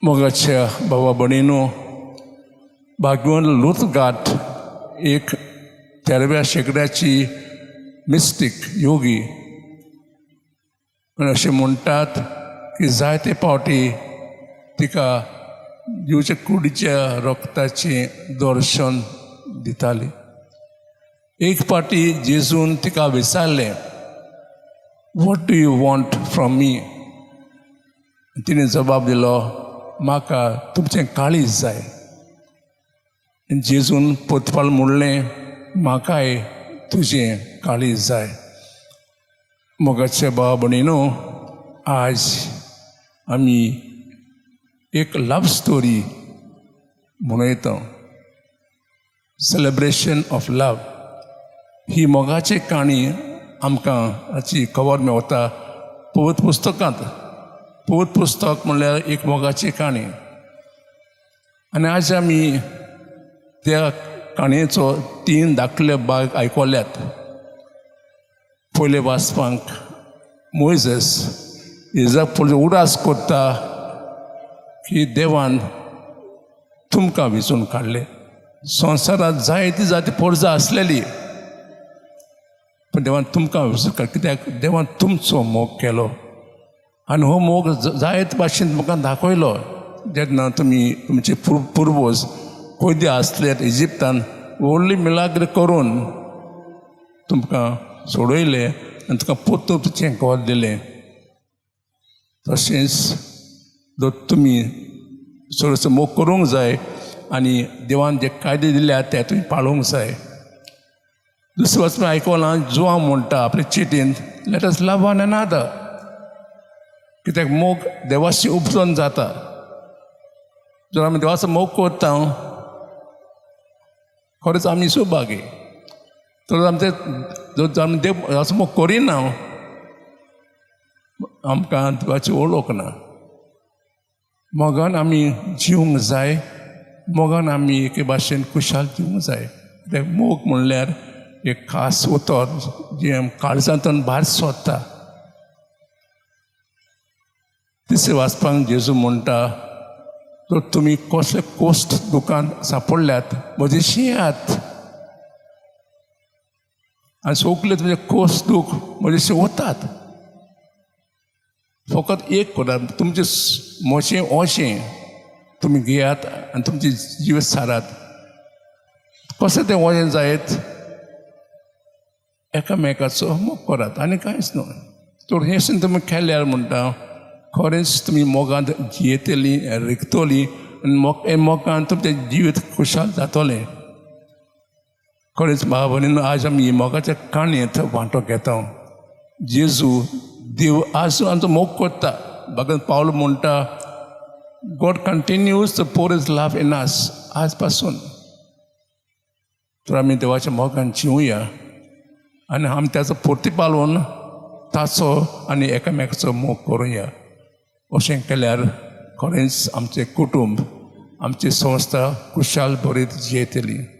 मोगाच्या भावा भयणीनो, भाग्यवान लुतघाट एक 13व्या शेंकड्याची मिस्टीक योगी आनी अशें म्हणटात की जायते फावटी तिका दिवच्या कुडीच्या रक्ताचें दर्शन दिताली. एक फावटी जेजून तिका विचारलें, "What do you want from me?" तिणें जबाब दिलो, "म्हाका तुमचें काळीज जाय." जेजून पोतपाल म्हणलें, "म्हाकाय तुजें काळीज जाय." मोगाचे भाव भयणीनो, आज आमी एक लव स्टोरी मनयता, सेलिब्रेशन ऑफ लव. ही मोगाची काणी आमकां हाची खबर मेवता पवित्र पुस्तकांत. पवित्र पुस्तक म्हणल्यार एक मोगाची काणी आनी आज आमी त्या काणयेचो तीन धाकले भाग आयकल्यात. पयले वाचपांक मोयजस इजाक पयलीं उडास करता की देवान तुमकां वेंचून काडले. संवसारांत जायती जायती पोरजां आसलेली, पूण देवान तुमकां वेंचून काडले कित्याक देवान तुमचो मोग केलो आनी हो मोग जायत भाशेन तुमकां दाखयलो, जेन्ना तुमी तुमचे पुर्वज कैदी आसले इजिप्तान, व्हडली मिलाग्र करून तुमकां सोडयले आनी तुमकां परतून तुमचें घर दिलें. तशेंच जर तुमी चडसो मोग करूंक जाय आनी देवान जे कायदे दिल्यात ते तुमी पाळूंक जाय. दुसरें वचपा आयकलां, जुवांव म्हणटा आपले चिटीन, "Let us love one another," कित्याक मोग देवाशी उपजोन जाता. जर आमी देवाचो मोग करता, खरेंच आमी सुभागी. तर आमचे जर आमी देवाचो मोग करिना, आमकां देवाची वळख ना. मोगान आमी जिवंक जाय, मोगान आमी एके भाशेन खुशाल जिवंक जाय, कित्याक मोग म्हणल्यार एक खास उतर जें काळजांतल्यान भायर सोदता. तिसरें वाचपाक जेजू म्हणटा, जर तुमी कसले कोश्ट दुकान सापडल्यात, म्हजेशी येयात आनी सगळे तुमचे कोश्ट दूख म्हजेशी वतात. फकत एक करात, तुमचें म्हजें ओशें तुमी घेयात आनी तुमचें जिवीत सारात. कशें तें ओजें जायत? एकामेकाचो मोग करात आनी कांयच न्हय. तर हें तुमी केल्यार म्हणटा, खरेंच तुमी मोगांत जियेतलीं, रिगतलीं आनी मोग हे मोगान तुमचें जिवीत खुशाल जातलें. खरेंच भाव भयणीनो, आज आमी मोगाच्या काणयेंत वांटो घेता. जेजू देव आज आमचो मोग करता. भगत पावल म्हणटा, "God continues to pour his love in us." आज पासून तर आमी देवाच्या मोगान जिवया आनी आमी ताचो प्रतिपालून ताचो आनी एकामेकाचो मोग करुया. अशें केल्यार खरेंच आमचें कुटूंब, आमची संस्था खुशाल बरीत जियेतली.